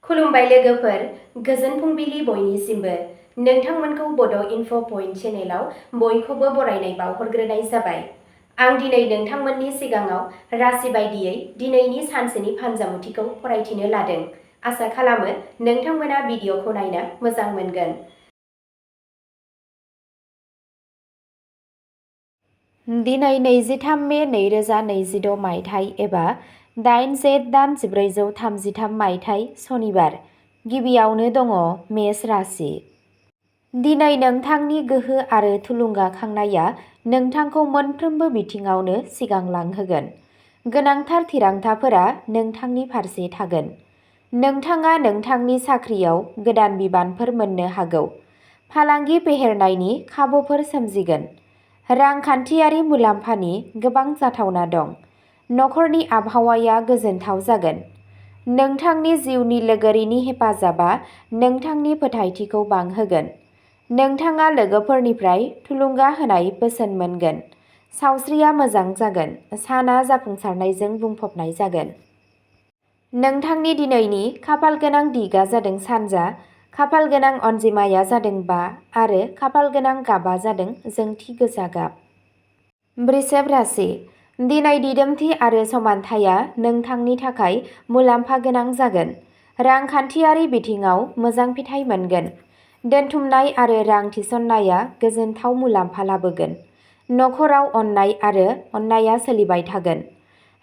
खुलुमबाय लोगोफोर, गोजोन फुंबिलि बयनिसिमबो। नोंथांमोनखौ बड' इनफ' पइन्ट चेनेलाव बयखौबो बरायनाय बावहरग्रोनाय जाबाय। आं दिनै नोंथांमोननि सिगाङाव राशि बायदियै दिनैनि सानसेनि फानजामुथिखौ फरायथिनो लादों। आसा खालामो नोंथांमोना भिडिअखौ नायनो मोजां मोनगोन। दिनै 23 मे 2026 मायथाइ एबा 8 जेठ दान 1433 मायथाइ सनिबार। गिबियावनो दङ मेष राशि। दिनै नोंथांनि गोहो आरो थुलुंगाखांनाया नोंथांखौ मोनफ्रोमबो बिथिङावनो सिगांलांहोगोन। गोनांथार थिरांथाफोरा नोंथांनि फारसे थागोन। नोंथाङा नोंथांनि साख्रियाव गोदान बिबानफोर मोननो हागौ। फालांगि फेहेरनायनि खाबुफोर सोमजिगोन। रांखान्थियारि मुलाम्फानि गोबां जाथावना दं। नखरनि आबहावाया गोजोनथाव जागोन। नोंथांनि जिउनि लोगोरिनि हेफाजाबा नोंथांनि फोथायथिखौ बांहोगोन। नोंथाङा लोगोफोरनिफ्राय थुलुंगा होनाय बोसोन मोनगोन। सावस्रिया मोजां जागोन। साना जाफुंसारनायजों बुंफबनाय जागोन। नोंथांनि दिनैनि खाफालगोनां दिगा जादों सानजा, खाफालगोनां अनजिमाया जादों 5 आरो खाफालगोनां गाबा जादों जोंथि गोजा गाब। बृषभ राशि। दिनै दिदोमथि आरो समानथाया नोंथांनि थाखाय मुलाम्फा गोनां जागोन। रांखान्थियारि बिथिङाव मोजां फिथाय मोनगोन। दोनथुमनाय आरो रां थिसननाया गोजोनथाव मुलाम्फा लाबोगोन। नखराव अननाय आरो अननायआ सोलिबाय थागोन।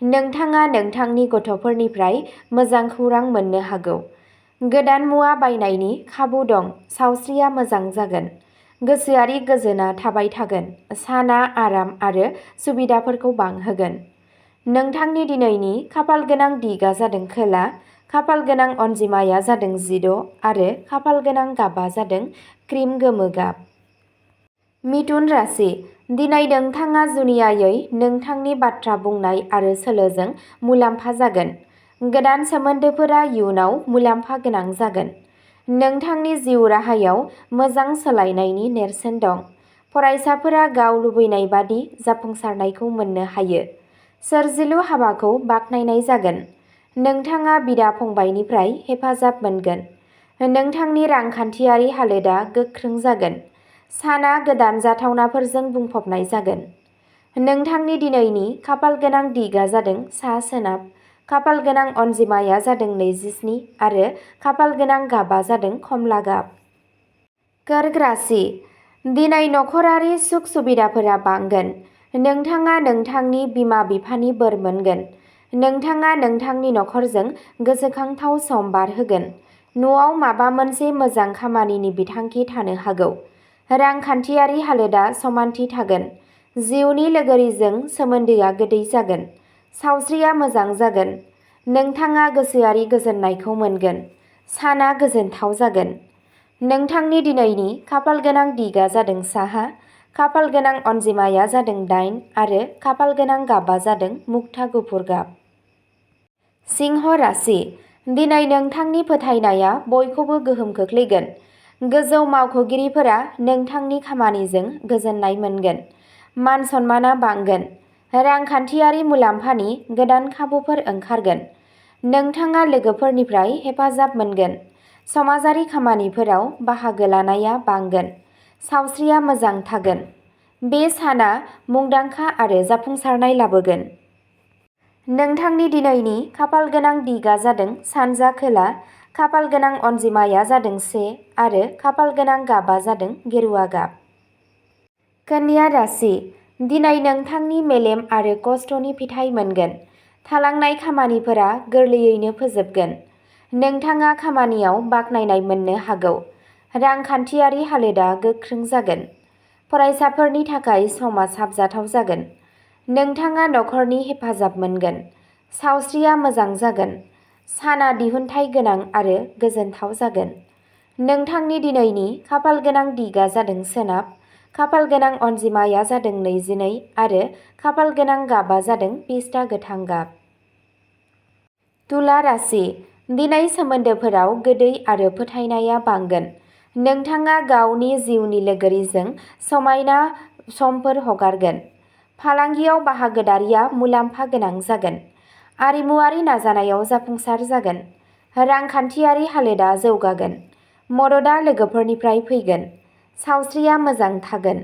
नोंथाङा नोंथांनि गथ'फोरनिफ्राय मोजां खौरां मोननो हागौ। गोदान मुवा बायनायनि खाबु दं। सावस्रिया मोजां जागोन। गोसोआरि गोजोनआ थाबाय थागोन। साना आराम आरो सुबिदाफोरखौ बांहोगोन। नोंथांनि दिनैनि खाफालगोनां दिगा जादों खोला, खाफालगोनां अनजिमाया जादों 16 आरो खाफालगोनां गाबा जादों क्रिम गोमो गाब। मिथुन राशि। दिनै नोंथाङा जुनियायै नोंथांनि बाथ्रा बुंनाय आरो सोलोजों मुलाम्फा जागोन। गोदान सोमोन्दोफोरा इयुनाव मुलाम्फा गोनां जागोन। नोंथांनि जिउ राहायाव मोजां सोलायनायनि नेरसोन दं। फरायसाफोरा गाव लुबैनाय बादि जाफुंसारनायखौ मोननो हायो। सोरजिलु हाबाखौ बाख्नायनाय जागोन। नोंथाङा बिदा-फंबायनिफ्राय हेफाजाब मोनगोन। नोंथांनि रांखान्थियारि हालोदआ गोख्रों जागोन। साना गोदान जाथावनाफोरजों बुंफबनाय जागोन। नोंथांनि दिनैनि खाफालगोनां दिगा जादों सा-सोनाब, खाफालगोनां अनजिमाया जादों 27 आरो खाफालगोनां गाबा जादों खमला गाब। कर्क राशि। दिनै नखरारि सुख सुबिदाफोरा बांगोन। नोंथाङा नोंथांनि बिमा-बिफानि बोर मोनगोन। नोंथाङा नोंथांनि नखरजों गोसोखांथाव सम बारहोगोन। न'आव माबा मोनसे मोजां खामानिनि बिथांखि थानो हागौ। रांखान्थियारि हालोदआ समानथि थागोन। जिउनि लोगोरिजों सोमोन्दोआ गोदै जागोन। सावस्रिया मोजां जागोन। नोंथाङा गोसोआरि गोजोननायखौ मोनगोन। साना गोजोनथाव जागोन। नोंथांनि दिनैनि खाफालगोनां दिगा जादों साहा, खाफालगोनां अनजिमाया जादों 8 आरो खाफालगोनां गाबा जादों मुगथा गुफुर गाब। सिंह राशि। दिनै नोंथांनि फोथायनाया बयखौबो गोहोम खोख्लैगोन। गोजौ मावख'गिरिफोरा नोंथांनि खामानिजों गोजोननाय मोनगोन। मान-सन्मानआ बांगोन। रांखान्थियारि मुलाम्फानि गोदान खाबुफोर ओंखारगोन। नोंथाङा लोगोफोरनिफ्राय हेफाजाब मोनगोन। समाजारि खामानिफोराव बाहागो लानाया बांगोन। सावस्रिया मोजां थागोन। बे साना मुंदांखा आरो जाफुंसारनाय लाबोगोन। नोंथांनि दिनैनि खाफालगोनां दिगा जादों सानजा खोला, खाफालगोनां अनजिमाया जादों 1 आरो खाफालगोनां गाबा जादों गेरुआ गाब। कन्या राशि। दिनै नोंथांनि मेलेम आरो खस्थ'नि फिथाय मोनगोन। थालांनाय खामानिफोरा गोरलैयैनो फोजोबगोन। नोंथाङा खामानियाव बाख्नायनाय मोननो हागौ। रांखान्थियारि हालोदआ गोख्रों जागोन। फरायसाफोरनि थाखाय समा साबजाथाव जागोन। नोंथाङा नखरनि हेफाजाब मोनगोन। सावस्रिया मोजां जागोन। साना दिहुनथाय गोनां आरो गोजोनथाव जागोन। नोंथांनि दिनैनि खाफालगोनां दिगा जादों सोनाब, खाफालगोनां अनजिमाया जादों 22 आरो खाफालगोनां गाबा जादों पिस्ता गोथां गाब। तुला राशि। दिनै सोमोन्दोफोराव गोदै आरो फोथायनाया बांगोन। नोंथाङा गावनि जिउनि लोगोरिजों समायना समफोर हगारगोन। फालांगियाव बाहागोदारिया मुलाम्फा गोनां जागोन। आरिमुआरि नाजानायाव जाफुंसार जागोन। रांखान्थियारि हालोदा जौगागोन। मददआ लोगोफोरनिफ्राय फैगोन। सावस्रिया मोजां थागोन।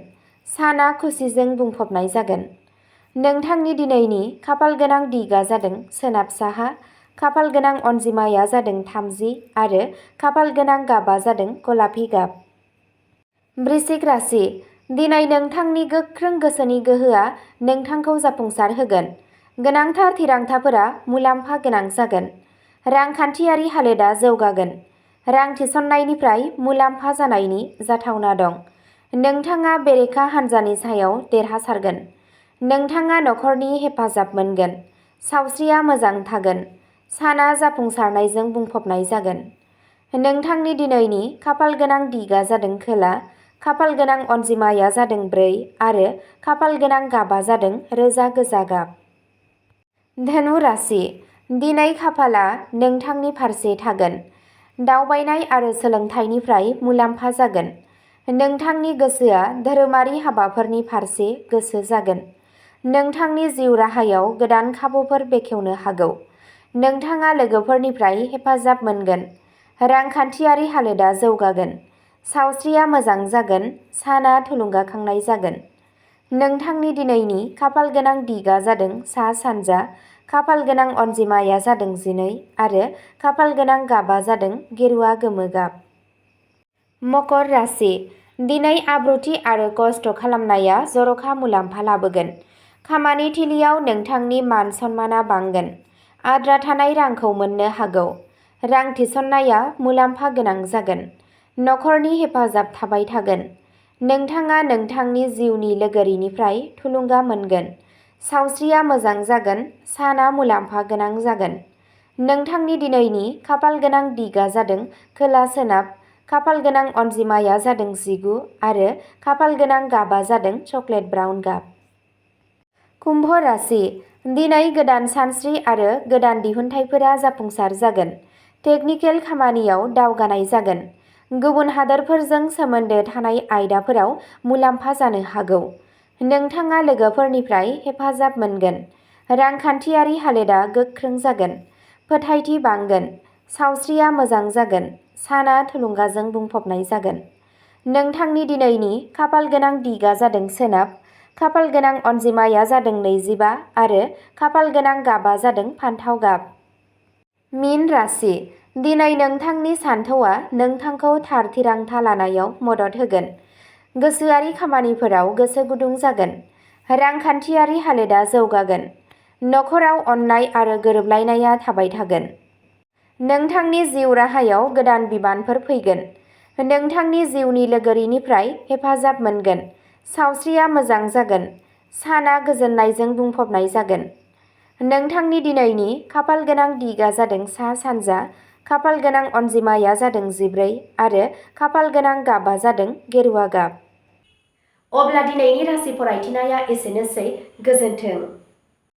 साना खुसिजों बुंफबनाय जागोन। नोंथांनि दिनैनि खाफालगोनां दिगा जादों सोनाब साहा, खाफालगोनां अनजिमाया जादों 30 आरो खाफालगोनां गाबा जादों गलापि गाब। वृश्चिक राशि। दिनै नोंथांनि गोख्रों गोसोनि गोहोआ नोंथांखौ जाफुंसार होगोन। गोनांथार थिरांथाफोरा मुलाम्फा गोनां जागोन। रांखान्थियारि हालोदा जौगागोन। रां थिसननायनिफ्राय मुलाम्फा जानायनि जाथावना दं। नोंथाङा बेरेखा हान्जानि सायाव देरहासारगोन। नोंथाङा नखरनि हेफाजाब मोनगोन। सावस्रिया मोजां थागोन। साना जाफुंसारनायजों बुंफबनाय जागोन। नोंथांनि दिनैनि खाफालगोनां दिगा जादों खोला, खाफालगोनां अनजिमाया जादों 4 आरो खाफालगोनां गाबा जादों रोजा गोजा गाब। धनु राशि। दिनै खाफालआ नोंथांनि फारसे थागोन। दावबायनाय आरो सोलोंथाइनिफ्राय मुलाम्फा जागोन। नोंथांनि गोसोआ धोरोमारि हाबाफोरनि फारसे गोसो जागोन। नोंथांनि जिउ राहायाव गोदान खाबुफोर बेखेवनो हागौ। नोंथाङा लोगोफोरनिफ्राय हेफाजाब मोनगोन। रांखान्थियारि हालोदा जौगागोन। सावस्रिया मोजां जागोन। साना थुलुंगाखांनाय जागोन। नोंथांनि दिनैनि खाफालगोनां दिगा जादों सा-सानजा, खाफालगोनां अनजिमाया जादों 12 आरो खाफालगोनां गाबा जादों गेरुआ गोमो गाब। मकर राशि। दिनै आब्रुथि आरो खस्थ' खालामनाया जर'खा मुलाम्फा लाबोगोन। खामानि थिलियाव नोंथांनि मान सन्माना बांगोन। आद्रा थानाय रांखौ मोननो हागौ। रां थिसननाया मुलाम्फा गोनां जागोन। नखरनि हेफाजाब थाबाय थागोन। नोंथाङा नोंथांनि जिउनि लोगोरिनिफ्राय थुलुंगा मोनगोन। सावस्रिया मोजां जागोन। साना मुलाम्फा गोनां जागोन। नोंथांनि दिनैनि खाफालगोनां दिगा जादों खोला-सोनाब, खाफालगोनां अनजिमाया जादों 19 आरो खाफालगोनां गाबा जादों चकलेट ब्राउन गाब। कुम्भ राशि। दिनै गोदान सानस्रि आरो गोदान दिहुनथायफोरा जाफुंसार जागोन। टेकनिकेल खामानियाव दावगानाय जागोन। गुबुन हादोरफोरजों सोमोन्दो थानाय आयदाफोराव मुलाम्फा जानो हागौ। नोंथाङा लोगोफोरनिफ्राय हेफाजाब मोनगोन। रांखान्थियारि हालोदा गोख्रों जागोन। फोथायथि बांगोन। सावस्रिया मोजां जागोन। साना थुलुंगाजों बुंफबनाय जागोन। नोंथांनि दिनैनि खाफालगोनां दिगा जादों सोनाब, खाफालगोनां अनजिमाया जादों 25 आरो खाफालगोनां गाबा जादों फान्थाव गाब। मीन राशि। दिनै नोंथांनि सानथौआ नोंथांखौ थार थिरांथा लानायाव मदद होगोन। गोसोआरि खामानिफोराव गोसो गुदुं जागोन। रांखान्थियारि हालोदा जौगागोन। नखराव अननाय आरो गोरोबलायनाया थाबाय थागोन। नोंथांनि जिउ राहायाव गोदान बिबानफोर फैगोन। नोंथांनि जिउनि लोगोरिनिफ्राय हेफाजाब मोनगोन। सावस्रिया मोजां जागोन। साना गोजोननायजों बुंफबनाय जागोन। नोंथांनि दिनैनि खाफालगोनां दिगा जादों सा-सानजा, खाफालगोनां अनजिमाया जादों 14 आरो खाफालगोनां गाबा जादों गेरुआ गाब। अब्ला दिनैनि राशि फरायथिनाया एसेनोसै। गोजोन्थों।